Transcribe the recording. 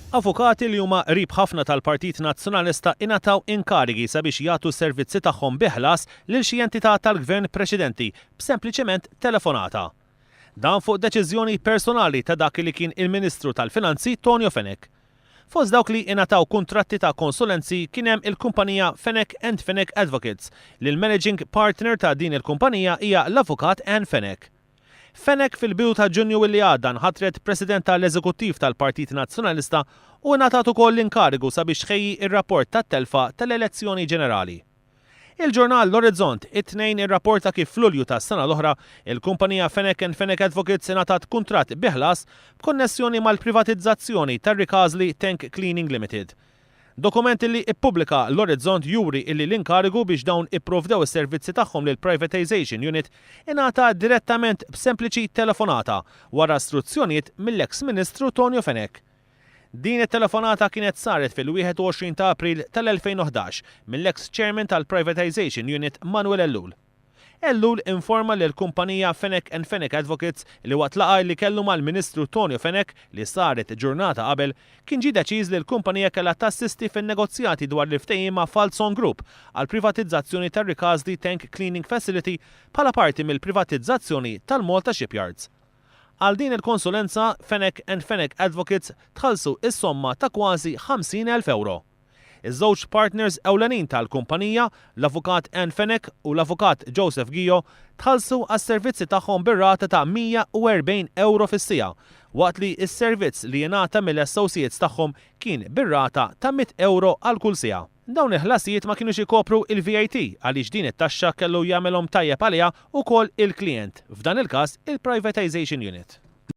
Avukati li huma qrib ħafna tal-Partit Nazzjonalista ingħataw inkarigi sabiex jagħtu s-servizzi tagħhom bi ħlas lil xi entità tal-Gvern preċedenti b'sempliċement telefonata. Dan fuq deċiżjoni personali ta' dak li kien il-Ministru tal-Finanzi Tonio Fenech. Fost dawk li ingħataw kuntratti ta' konsulenzi kien hemm il-kumpanija Fenech and Fenech Advocates li l-managing partner ta' din il-kumpanija hija l-Avukat Ann Fenech. Fenech fil-bidu ta' Ġunju illi għadda nħatret President tal-Eżekuttiv tal-Partit Nazzjonalista u ingħatat ukoll l-inkarigu sabiex tħejji r-rapport tat-telfa tal-elezzjoni ġenerali. Il-ġurnal L-Orizzont it-Tnejn irrapporta kif f'Lulju tas-sena l-oħra, il-kumpanija Fenech and Fenech Advocates ingħatat kuntratt bi ħlas b'konnessjoni mal-privatizzazzjoni tar-Rikażli Tank Cleaning Limited. Dokument illi ippubblika L-Orizzont juri illi l-inkarigu biex dawn ipprovdew is-servizzi tagħhom lill-Privatisation Unit ingħata direttament b'sempliċi telefonata wara struzzjonijiet mill-eks Ministru Tonio Fenech. Din it-telefonata kienet saret fil-21 ta' April tal-2011 mill-eks Chairman tal-Privatisation Unit Manuel Ellul. Ellul informa lill-kumpanija Fenech and Fenech Advocates li waqt laqgħa li kellu mal-Ministru Tonio Fenech li saret ġurnata qabel, kien ġie deċiż li l-kumpanija kellha tassisti fin-negozjati dwar l-ftehim ma' Falzon Group għall-privatizzazzjoni tar-Rikażli Tank Cleaning Facility bħala parti mill-privatizzazzjoni tal-Malta Shipyards. Għal din il-konsulenza, Fenech and Fenech Advocates tħallsu s-somma ta' kważi 50,000 ewro. Iż-żewġ partners ewlenin tal-kumpanija, l-Avukat Ann Fenech u l-Avukat Joseph Ghio, tħallsu għas-servizzi tagħhom bir-rata ta' 140 ewro fis-siegħa, waqt li s-servizz li jingħata mill-associates tagħhom kien bir-rata ta' 100 ewro għal kull siegħa. Dawn il-ħlasijiet ma kinux ikopru il-VAT għaliex din it-taxxa kellu jagħmilhom tajjeb għaliha wkoll il-klijent, f'dan il-każ il-Privatisation Unit.